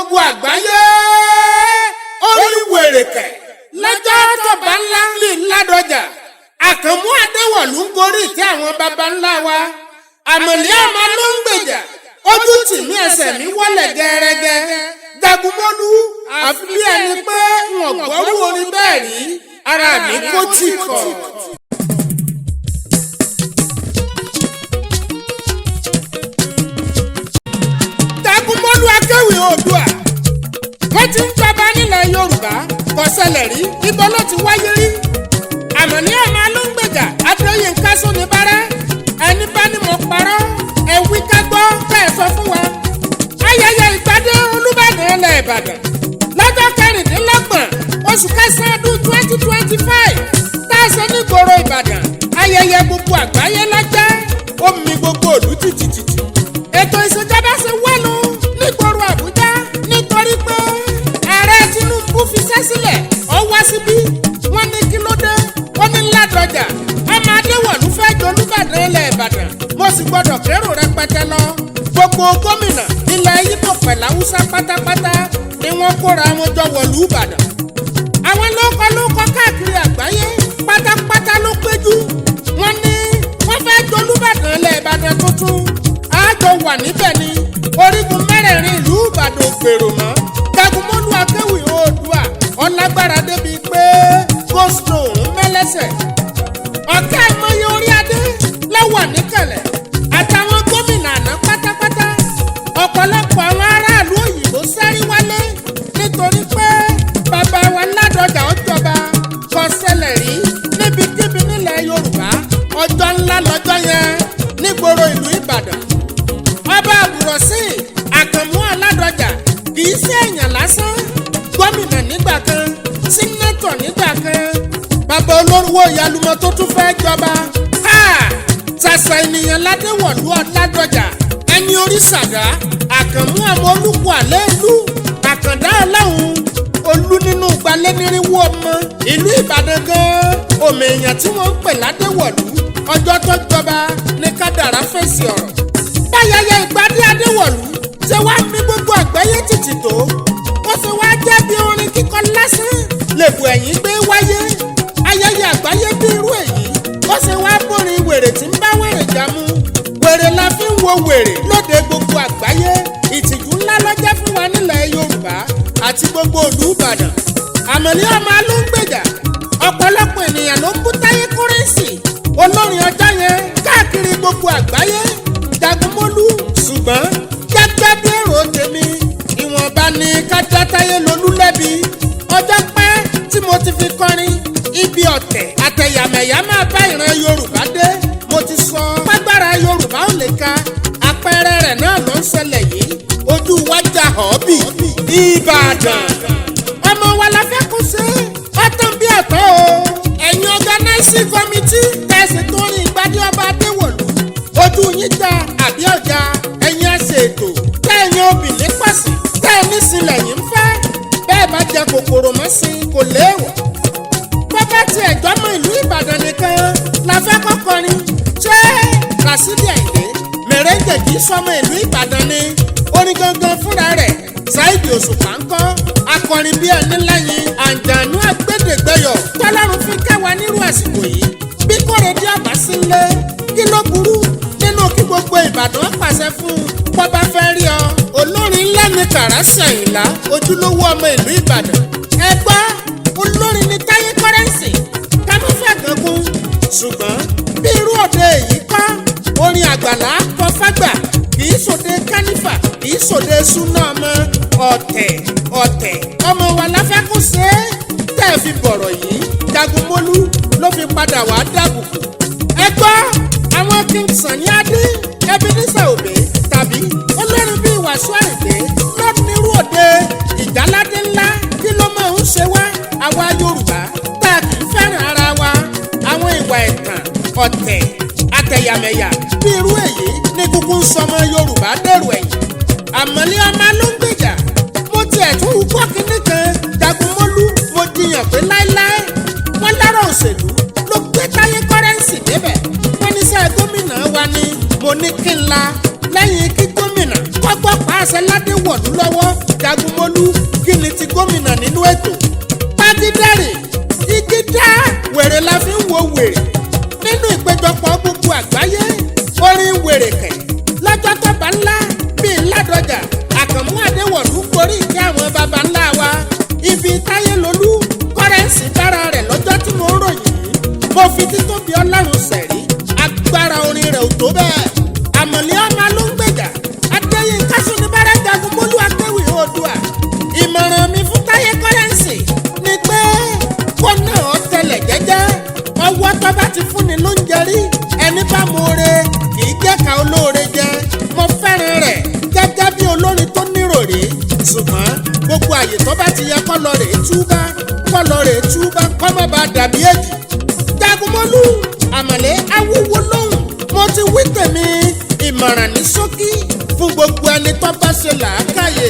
Gbogbo àgbáyé orí wèrèkẹ̀ lọ́jọ́ tọ́ba ńlá ní Ládọjà Àkànmú Adéwọ̀lú ń gorí ìtẹ́ àwọn baba ńlá wa. Àmọ̀lé ọmọ ló ń gbèjà, ojú tì mí, ẹsẹ̀ mi wọlé gẹ́rẹ́gẹ́. Jagunmólú, àfi bí ẹni pé wọn gbọ́rú orin bẹ́ẹ̀ rí, ara mi kò tì kọ̀. Jagunmólú akéwì Oòduà, wọ́n ti ń jọba nílẹ̀ Yorùbá, kò ṣẹlẹ̀ rí, ibo ló ti wáyé rí? Àmọ̀lé ọmọ ló ń gbèjà, Adéyínká Sónibárà, ẹni bá ní mo parọ́, ẹ wí ká gbọ́, kẹ́ ẹ sọ fún wa. Ayẹyẹ ìpàdé Olúbàdàn ilẹ̀ Ìbàdàn lọ́jọ́ 26 oṣù kẹsàn-án ọdún 2025 tá a ṣe nígboro Ìbàdàn, ayẹyẹ gbogbo àgbáyé lọ́jọ́ ó mì gbogbo ìlú tìtìtìtì. Ètò ìṣèjọba ṣe wẹ́nu nígboro Àbújá nítorí pé ààrẹ Tinubu fiṣẹ́ sílẹ̀, ó wá síbí. Wọ́n ní kí ló dé? Ó ní Ládọjà ọmọ Adéwọ̀lú fẹ́ jolúbàdàn ilẹ̀ Ìbàdàn, mo sì gbọ́dọ̀ kérò rẹpẹtẹ lọ. Gbogbo gómìnà ilẹ̀ Ìgbò pẹ̀lú Haúsá pátápátá ni wọ́n kóra wọn jọ wọ̀lú Ìbàdàn. Àwọn lóko lóko káàkiri àgbáyé pátápátá ló péjú. Wọ́n ní wọ́n fẹ́ jolúbàdàn ilẹ̀ Ìbàdàn tuntun, àjọ wà níbẹ̀ ni. Orígun mẹ́rẹ̀ẹ̀rin ìlú Ìbàdàn ò gbèrò mọ́. Jagunmólú akéwì Oòduà ọlágbára débi pé goslow ń mẹ́lẹ́sẹ̀. Ọ̀kẹ́ àìmọye orí adé lọ́wọ́ níkàlẹ̀ àtàwọn gómìnà àná pátápátá. Ọ̀pọ̀lọpọ̀ àwọn aráàlú òyìnbó sẹ́rí wálé nítorí pé bàbá wa Ládọjà ó jọba, kò ṣẹlẹ̀ rí níbikíbi nílẹ̀ Yorùbá. Ọjọ́ ńlá lọ́jọ́ yẹn nígboro ìlú Ìbàdàn. Ọba àbùrọ̀sí Àkànmú Aládọjà kì í ṣe èèyàn lásán, gómìnà nígbà kan, sínétọ̀ nígbà kan, bàbá olórúwó ìyálùmọ̀ tó tún fẹ́ jọba. Ṣàṣà ènìyàn ládéwọ̀lú Ọ̀làdọjà, ẹni orí ṣàdá Àkànmú ọmọ olùkọ́ àlẹ́ ìlú Àkàndá Ọlọ́run olú nínú gbalẹ́nirínwó ọmọ ìlú Ìbàdàn gan-an, òmò èèyàn tí wọ́n ń pè ládéwọ̀lú. Ọjọ́ tó jọba ní kádàrá fèsì ọ̀rọ̀. Báyẹyẹ ìgbádé Adéwọ̀lú ṣe wá mì gbogbo àgbáyé tìtì tó, ó ṣe wá jẹ́ bí orin kíkọ lásán lèbù ẹ̀yìn gbé wáyé. Ayẹyẹ àgbáyé bí irú èyí, ó ṣe wá bórin wèrè tí ń bá wèrè jàmú. Wèrè la fi ń wo wèrè lóde gbogbo àgbáyé. Ìtìjú ńlá ló jẹ́ fún wa nílẹ̀ Yorùbá àti gbogbo ìlú Ìbàdàn. Àmọ̀lé ọmọ ló ń gbèjà, ọ̀pọ̀lọpọ̀ ènìyàn ló ń bú Táyé Kúrẹ́ǹsì, olórin ọjọ́ yẹn káàkiri gbogbo àgbáyé, Jagunmólú. Ṣùgbọ́n gẹ́gẹ́ bí èrò tèmi, ìwọ̀nba ni kájá Táyé lolú lẹ́bi. Ọjọ́ pẹ́ tí mo ti fi kọrin ibi ọ̀tẹ̀ àtẹ̀yàmẹ̀yà máa bá ìran Yorùbá dé. Mo ti sọ págbára Yorùbá ò lè ka, àpẹẹrẹ rẹ̀ náà ló ń ṣẹlẹ̀ yìí. Ojú wájà họ́bì Ìbàdàn, ọmọ wa la fẹ́ kó ṣe ọtán bí ọ̀tọ̀ o. Ẹ̀yin ọ̀gánáísì kọ́mítì tẹ̀sí tó rin ìgbádìí ọba Adéwọ̀lú, ojú yín já àbí ọjà? Ẹ̀yin ẹsẹ̀ ètò tẹ̀yìn obìnrin pàṣẹ tẹ̀ nísìlẹ̀ yìí ń fẹ́ bẹ́ẹ̀ bá jẹ kòkòrò mọ́ sí kò léèwọ̀. Bọ́bá ti ẹ̀jọ́ mọ ìlú Ìbàdàn nìkan la fẹ́ kọ́kọrin. Ṣé Rasidi Àyìndé mẹ̀rẹ́ǹgẹ̀jì sọmọ ìlú Ìbàdàn ni? Orin gangan fúnra rẹ̀ Saheed Òṣùpá ńkọ́? Akọrin bíi ẹni lẹ́yìn àǹjànú àgbẹ̀dẹ̀gbẹ̀yọ̀ tọ́lọ́run fi kẹwàá nírú àsìkò yìí. Bí Kóredé ọ̀bá sílé, kí ló burú nínú kí gbogbo Ìbàdàn pàṣẹ fún un bọ́bá fẹ́ rí ọ? Olórin ńlá ni Kàràsì Àyìnlá, ojúlówó ọmọ ìlú Ìbàdàn. Ẹ gbọ́, olórin ni Táyé Kọ́rẹ́ǹsì, ká má fẹ́ gángun. Ṣùgbọ́n bí irú òde èyí kọ́, orin àgbàlá kọ fágbà, kì í sòde kánífà, kì í sòde súná ọmọ. Ọ̀tẹ̀ ọ̀tẹ̀ ọmọ wa láfẹ́ kó ṣe é tẹ́ ẹ fi bọ̀rọ̀ yìí. Jagunmólú ló fi padà wàá dàbùkù. Ẹ gbọ́, àwọn King Sunny Adé, Ebenezer Obey tàbí olórin bíi Wàsíù Àyìndé lọ́nírú òde ìjáládé ńlá. Kí ló máa ń ṣe wá àwa Yorùbá tá a kì í fẹ́ràn ara wa? Àwọn ìwà ẹ̀tàn, ọ̀tẹ̀, àtẹ̀yàmẹ̀yà bí irú èyí ní kúkú ń sọmọ Yorùbá dèrò ẹ̀yìn. Àmọ̀lé ọmọ ló ń gbèjà, mo tiẹ̀ tún wú gbọ́ kínní kan. Jagunmólú, mo jiyàn pé láéláé, wọ́n lọ́rọ̀ òṣèlú ló gbé Táyé Kọ́rẹ́ǹsì débẹ̀. Wọ́n ní sẹ́ gómìnà wa ni, mo ní kí n la lẹ́yìn kí gómìnà kọ́gbọ́ pàṣẹ ládéwọ̀lú lọ́wọ́. Jagunmólú, kí ni ti gómìnà nínú ètò? Pátídẹ́rì igi dá wèrè la fi ń wo wèrè nínú ìpéjọpọ̀ gbogbo àgbáyé. Orin wèrè kẹ̀ lọ́jọ́ tọ́ba ńlá bíi Ládọjà Àkànmú Adéwọ̀lú gorí ìkẹ́ àwọn baba ńlá wa. Ibi Táyé Lolú Kọ́rẹ́ǹsì bára rẹ̀ lọ́jọ́ tí mo ń ròyìn yìí, mo fi títóbi Ọlọ́run sẹ̀rí, agbára orin rẹ̀ ò tó bẹ́ẹ̀. Àmọ̀lé ọmọ ló ń gbèjà Adéyínká Ṣónibárà Jagunmólú Akéwì Oòduà. Ìmọ̀ràn mi fún Táyé Kọ́rẹ́ǹsì ni pé kó náà tẹlẹ̀ jẹ́jẹ́. Ọwọ́ tó bá ti fúnni ló ń jẹrí, ẹni bá moore kì í jẹ́ ká olóore jẹ. Mo fẹ́ràn rẹ̀ gẹ́gẹ́ bí olórin tó níròrí, ṣùgbọ́n gbogbo àyè tó bá ti yẹ kọ́ lọ rèé túbá, kọ́ lọ rèé túbá, kọ́ má bàa dàbí èjì. Jagunmólú, Àmọ̀lé awúwo lóhùn, mo ti wí tèmi. Ìmọ̀ràn ní ṣókí fún gbogbo ẹni tó bá ṣe làákàyè.